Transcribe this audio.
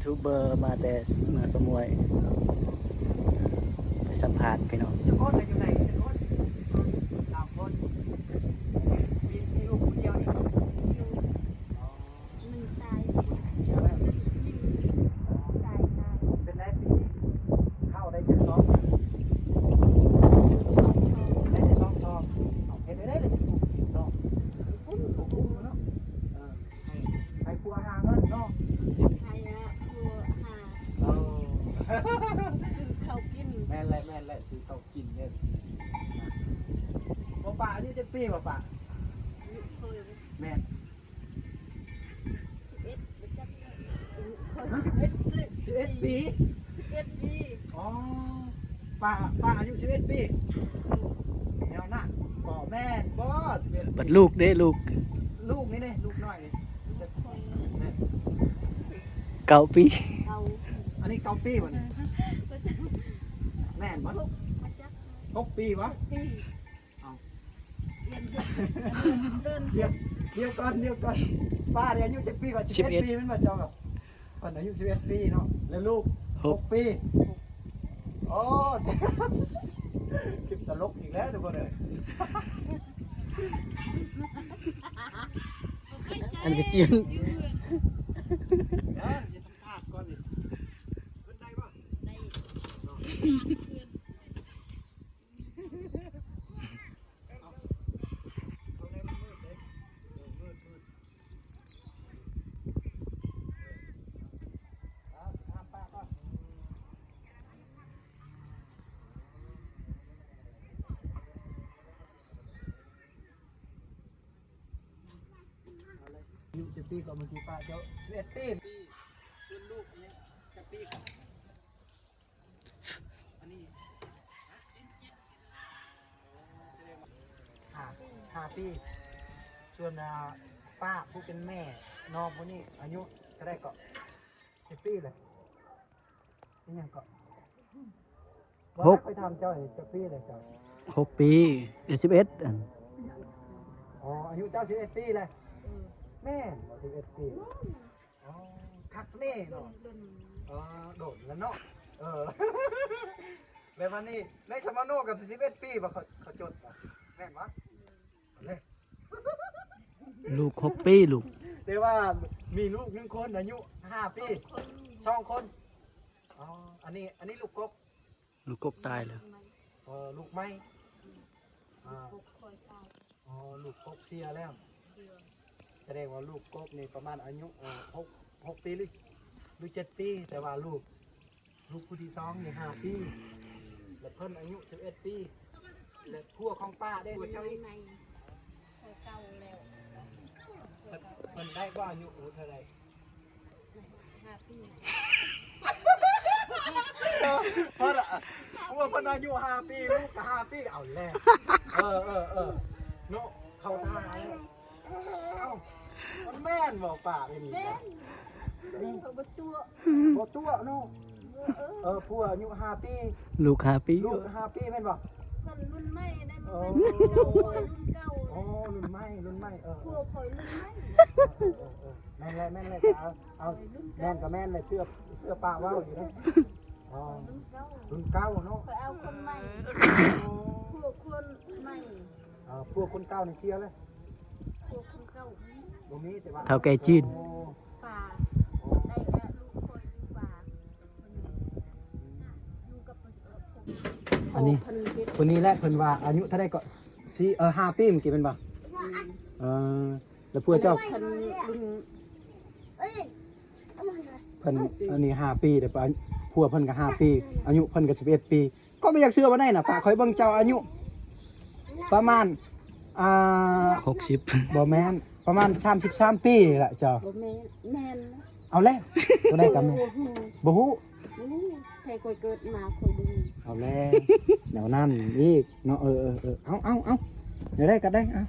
ຢູທູບເບີມາແຕ່ເມືອງສະໝວຍ ໄປສຳພາດພີ່ນ້ອງ. ຈັກຄົນລະຢູ່ໃນ ຈັກຄົນ? ສາມຄົນ. ມີ ມີລູກຜູ້ດຽວນີ້? ໜຶ່ງຕາຍ ເສຍແລ້ວ. ໜຶ່ງຕາຍ ຕາຍ. ເປັນໄດປີນີ້ ເຂົ້າໄດ້ຈັກຊອກ? ໄດ້ແຕ່ສອງຊອກ. ເຮັດໄດ້ໄດ້ລະ ເນາະ. ເອີ ໃຫ້ ໃຫ້ຜົວຫາເງິນເນາະ. ໃຫ້ຜົວຫາ ເອີ ຊື້ເຂົ້າກິນ. ແມ່ນແຫຼະ ແມ່ນແຫຼະ ຊື້ເຂົ້າກິນເດ້. ບໍ່ ປ້າອາຍຸຈັກປີບໍ່ ປ້າ? ອາຍຸຂ້ອຍ ແມ່ນ ສິບເອັດ ບໍ່ຈັກເລີຍ. ຂ້ອຍ ຮະ? ສິບເອັດ ສິບເອັດປີ ສິບເອັດປີ. ອໍ ປ້າ ປ້າອາຍຸສິບເອັດປີ ແນວນັ້ນບໍ່? ແມ່ນບໍ່? ສິບເອັດ ບັດລູກເດ້ ລູກ ລູກນີ້ເດ້ ລູກນ້ອຍນີ້ ແມ່ນ ເກົ້າປີ. ເກົ້າ ອັນນີ້ເກົ້າປີບໍ່ນີ້? ບໍ່ຈັກ ແມ່ນບໍ່? ຫົກ ບໍ່ຈັກ ຫົກປີບໍ່? ຫົກປີ. ເອົ້າ ດຽວ ດຽວກ່ອນ ດຽວກ່ອນ ປ້ານີ້ອາຍຸຈັກປີກ່ອນ? ສິບເອັດ ສິບເອັດປີແມ່ນບໍ່ເຈົ້າ? ເພິ່ນອາຍຸສິບເອັດປີເນາະ ແລ້ວລູກ ຫົກ ຫົກປີ. ໂອ້ ຄລິບຕະຫຼົກອີກແລ້ວທຸກຄົນເອີຍ. ອັນນີ້ກະຈຽນ ດຽວຊິສຳພາດກ່ອນນີ້ ຂຶ້ນໄດ້ບໍ່? ໄດ້. ອາຍຸຈັກປີກໍເມື່ອກີ້ປ້າເຈົ້າ? ສິບເອັດປີ. ສ່ວນລູກນີ້ຈັກປີກໍ? ອັນນີ້ ຫ້າ ຫ້າປີ. ສ່ວນ ອ່າ ປ້າຜູ້ເປັນແມ່ນ້ອງຜູ້ນີ້ອາຍຸເທົ່າໃດເກາະ? ຈັກປີແຫຼະ? ອີຫຍັງເກາະ? ບໍ່ ຫົກ ຂ້ອຍຖາມເຈົ້ານີ້ ຈັກປີແຫຼະເຈົ້າ? ຫົກປີ ເອີ ສິບເອັດ ອັນ ອໍ ອາຍຸເຈົ້າສິບເອັດປີແຫຼະ? ອືມ ແມ່ນບໍ່? ສິບເອັດປີ. ອໍ ຄັກແນ່ເນາະ. ອໍ ດົນແລ້ວເນາະ. ເອີ ແລ້ວບາດນີ້ໃນສຳມະໂນກໍສິບເອັດປີບໍ່? ເຂົາ ເຂົາຈົດບໍ່ ແມ່ນບໍ່? ເອີ ລູກຫົກປີລູກ ແຕ່ວ່າມີລູກໜຶ່ງຄົນອາຍຸຫ້າປີ ສອງຄົນ. ອໍ ອັນນີ້ ອັນນີ້ລູກກົກ ລູກກົກຕາຍແລ້ວ. ອໍ ລູກໃໝ່ ອ່າ ລູກກົກເສຍແລ້ວ. ສະແດງວ່າລູກກົກນີ້ປະມານອາຍຸ ເອີ ຫົກ ຫົກປີ ຫຼື ຫຼື ເຈັດປີ ແຕ່ວ່າລູກ ລູກຜູ້ທີສອງນີ້ຫ້າປີ ແລະ ເພິ່ນອາຍຸສິບເອັດປີ. ແລະ ຜົວຂອງປ້າເດ້ ຜົວເຈົ້າອີກ ໃໝ່ ຜົວເກົ່າແລ້ວ. ເພິ່ນ ເພິ່ນໄດ້ບໍ່ ອາຍຸເທົ່າໃດ? ຫ້າປີ. ເອີ ເພິ່ນ ຜົວເພິ່ນອາຍຸຫ້າປີ ລູກກໍຫ້າປີ ເອົາແລ້ວ. ເອີ ເອີ ເອີ ເນາະ ເຂົ້າທ່າແລ້ວ. ເອົ້າ ມັນແມ່ນບໍ່ ປ້າເປັນນີ້? ແມ່ນ ເຂົາບໍ່ຕົວະ ບໍ່ຕົວະເນາະ. ເອີ ເອີ ຜົວອາຍຸຫ້າປີ ລູກຫ້າປີ ລູກຫ້າປີແມ່ນບໍ່? ເພິ່ນລຸ້ນໃໝ່ໄດ໋ ເອີ ມັນເປັນລຸ້ນເກົ່າ ລຸ້ນເກົ່າ. ອໍ ລຸ້ນໃໝ່ ລຸ້ນໃໝ່. ເອີ ເອີ ຜົວຂ້ອຍລຸ້ນໃໝ່. ເອີ ເອີ ເອີ ແມ່ນແຫຼະ ແມ່ນແຫຼະ. ເອົາ ເອົາ ແມ່ນກໍແມ່ນແຫຼະ ເຊື່ອ ເຊື່ອປ້າເວົ້າຢູ່ເດ້. ອໍ ລຸ້ນເກົ່າ ລຸ້ນເກົ່າເນາະ. ຂ້ອຍເອົາຄົນໃໝ່. ອໍ ຜົວຄົນໃໝ່. ເອີ ຜົວຄົນເກົ່ານີ້ເສຍແລ້ວ? ຜົວຄົນເກົ່າບໍ່ມີ ແຕ່ວ່າເຖົ້າແກ່ຈີນ. ໂອ້ ປ້າ ໄດ້ແຕ່ລູກຂ້ອຍຢູ່ປ່າ ຢູ່ກັບ ອັນນີ້ ຄົນນີ້ແຫຼະ ເພິ່ນວ່າອາຍຸເທົ່າໃດເກາະ? ສີ່ ເອີ ຫ້າປີເມື່ອກີ້ແມ່ນບໍ່? ເອີ ແລ້ວຜົວເຈົ້າ? ເພິ່ນລຸ້ນ ເພິ່ນ ອັນນີ້ຫ້າປີ ແລ້ວ ຜົວເພິ່ນກໍຫ້າປີ ອາຍຸເພິ່ນກໍສິບເອັດປີ. ຂ້ອຍບໍ່ຢາກເຊື່ອວ່າໄດ້ນະ ປ້າ ຂ້ອຍເບິ່ງເຈົ້າອາຍຸປະມານ ອ່າ ຫົກສິບ ບໍ່ແມ່ນ ປະມານສາມສິບສາມປີນີ້ແຫຼະເຈົ້າ. ບໍ່ແມ່ນ ແມ່ນ. ເອົາແລ້ວ ຕົວໃດກໍແມ່ນ ບໍ່ຮູ້ ບໍ່ຮູ້ ບໍ່ຮູ້ ແຕ່ຂ້ອຍເກີດມາຂ້ອຍບໍ່ຮູ້. ເອົາແລ້ວ ແນວນັ້ນອີກເນາະ. ເອີ ເອີ ເອີ ເອົາ ເອົາ ເອົາ ແນວໃດກໍໄດ້ ເອົາ.